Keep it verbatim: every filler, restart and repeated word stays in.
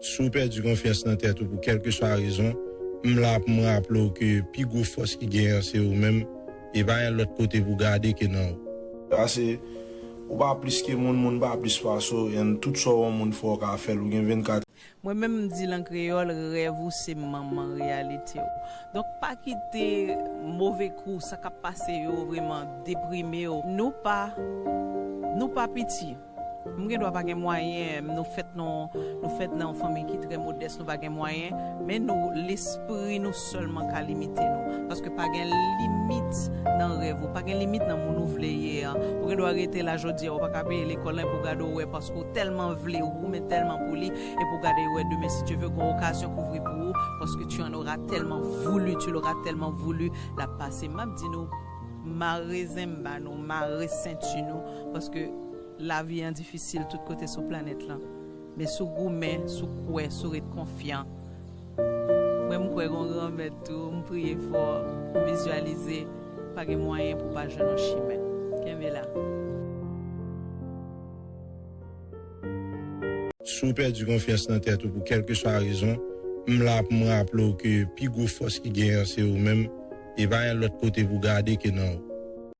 Si w pèdi konfyans nan tèt ou pou kèlkeswa rezon, m la pou m raple w ke pi gwo fòs ki genyen an se ou menm, e pa gen lòt kote pou gade ke nan ou. Paske ou pa plis ke moun, moun pa plis pase w, and tout sa yon moun fè w ka fè l, ou gen vennkat. Mwen menm m di l an kreyòl, rèv ou se manman reyalite w. Donk pa kite move kou, sa k ap pase yo vrèman deprime w. Nou pa, nou pa piti. M gen dwa pa gen mwayen, nou fèt nan, nou fèt nan yon fanmi ki trè modès, nou pa gen mwayen, men nou, lespri nou sèlman ka limite nou. Paske pa gen limit nan rèv ou, pa gen limit nan moun ou vle ye an. Ou gen dwa rete la jodi a, ou pa ka peye lekòl lan, epi w gade w wè paske w tèlman vle ou, men tèlman pou li, epi w gade w wè demen, si Dye vle, gen yon okazyon k ouvri pou ou, paske tu en auras tellement voulu, tu l'auras tellement voulu, l ap pase. M ap di nou, mare zenba nou, mare senti nou, paske lavi an difisil tout kote sou planèt lan. Men si w goumen, si w kwè, si w ret konfyan, mwen m kwè gen yon Granmèt tou, m priye fò, m vizyalize, pa gen mwayen pou w pa jwenn yon chimen. Kenbe la. Si w pèdi konfyans nan tèt ou pou kèlkeswa rezon, m la pou m raple w ke pi gwo fòs ki genyen an se ou menm, e pa gen lòt kote pou gade ke nan ou.